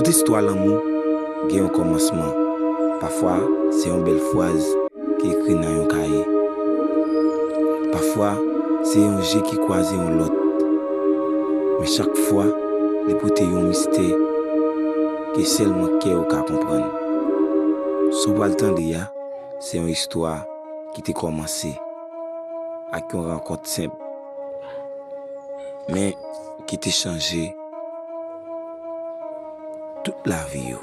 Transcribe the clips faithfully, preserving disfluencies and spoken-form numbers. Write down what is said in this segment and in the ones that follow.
Istwa lanmou gen yon kòmansman. Pafwa, se yon bèl fraz ki ekri nan yon kaye. Pafwa, se yon je ki kwaze yon lòt. Men chak fwa, li pote yon mistè ke sèlman kè w ka konprann. Sa w pral tande a, se yon istwa ki te kòmanse ak yon rankont senp, men ki te chanje tout lavi yo.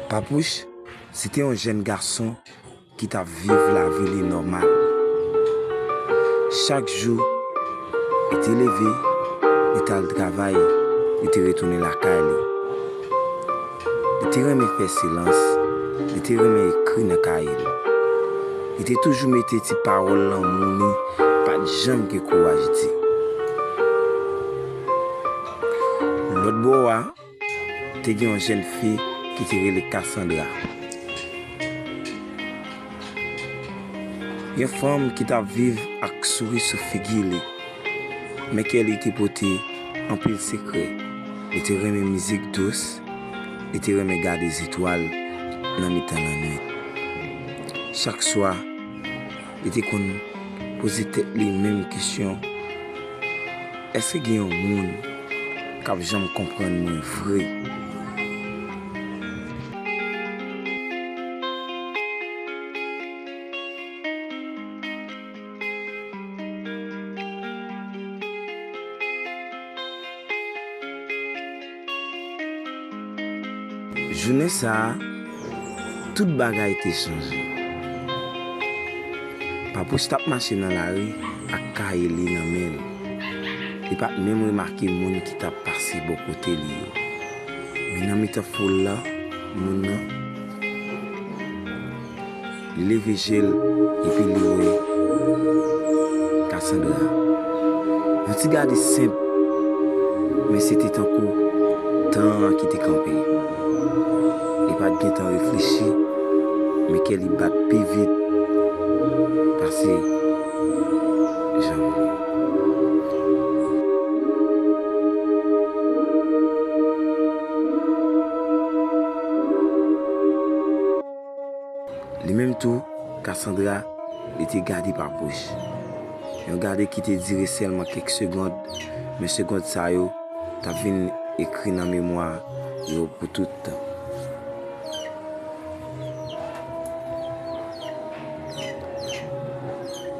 Papouch, se te yon jèn gason ki t ap viv lavi li nòmal. Chak jou, li te leve, li t al travay, li te retounen lakay li. Li te renmen fè silans, li te renmen ekri nan kaye li. Li te toujou mete ti pawòl lanmou li pa t janm gen kouraj di. Lòt bò a, te gen yon jèn fi ki te rele Cassandra. Yon fanm ki t ap viv ak souri sou figi li, men kè li te pote anpil sekrè. Li te renmen mizik dous, li te renmen gade zetwal nan mitan lannwit. Chak swa, li te konn poze tèt li menm kesyon, èske gen yon moun k ap janm konprann mwen vre? Jounen sa a, tout bagay te chanje. Papouch t ap mache nan lari ak kaye li nan men l. Li pa t menm remake moun ki t ap pase bò kote li yo. Men nan mitan foul la, moun nan, li leve je l epi li wè Cassandra. Yon ti gade senp, men se te tankou tan an ki te kanpe. Li pa t gentan reflechi, men kè li bat pi vit pase janm li. Li menm tou, Cassandra, li te gade Papouch. Yon gade ki te dire sèlman kèk segond, men segond sa yo t ap vin ekri nan memwa yo pou tout tan.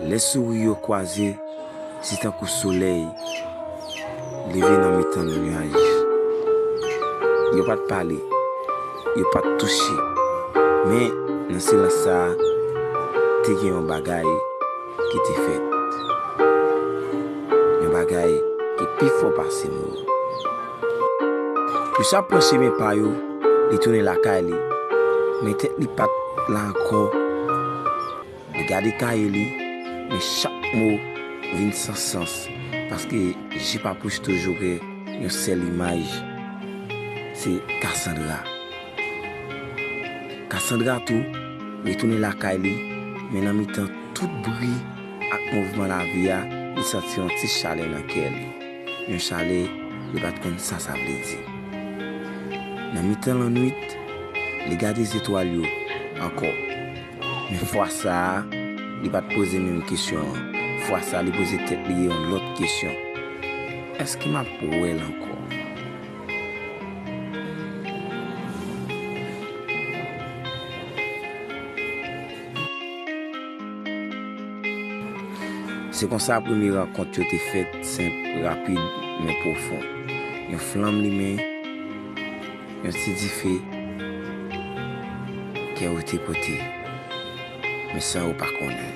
Lè souri yo kwaze, se tankou solèy leve nan mitan nyaj. Yo pa t pale, yo pa t touche, men nan silans sa a, te gen yon bagay ki te fèt. Yon bagay ki pi fò pase mo yo. Yo chak pran chemen pa yo, li tounen lakay li, men tèt li pa t la ankò. Li gade kaye li, men chak mo vin san sans, paske je Papouch toujou gen yon sèl imaj, se Cassandra. Cassandra tou retounen lakay li, men nan mitan tout bri ak mouvman lavi a, li santi yon ti chalè nan kè li. Yon chalè li pa t konn sa sa vle di. Nan mitan lannwit, li gade zetwal yo ankò. Men fwa sa a, li pa t poze menm kesyon an. Fwa sa a, li poze tèt li yon lòt kesyon. Èske m ap wè l ankò? Se konsa premye rankont yo te fèt, senp, rapid, men pwofon. Yon flanm limen, yon ti dife kè ou te pote, men san ou pa konnen.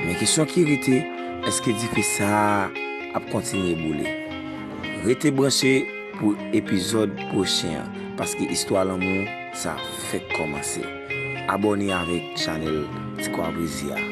Men kesyon ki rete, èske dife sa a ap kontinye boule? Rete branche pou epizòd pwochen an, paske istwa lanmou sa fèk kòmanse. Abòne avèk chanèl Ti Kwa Brize a.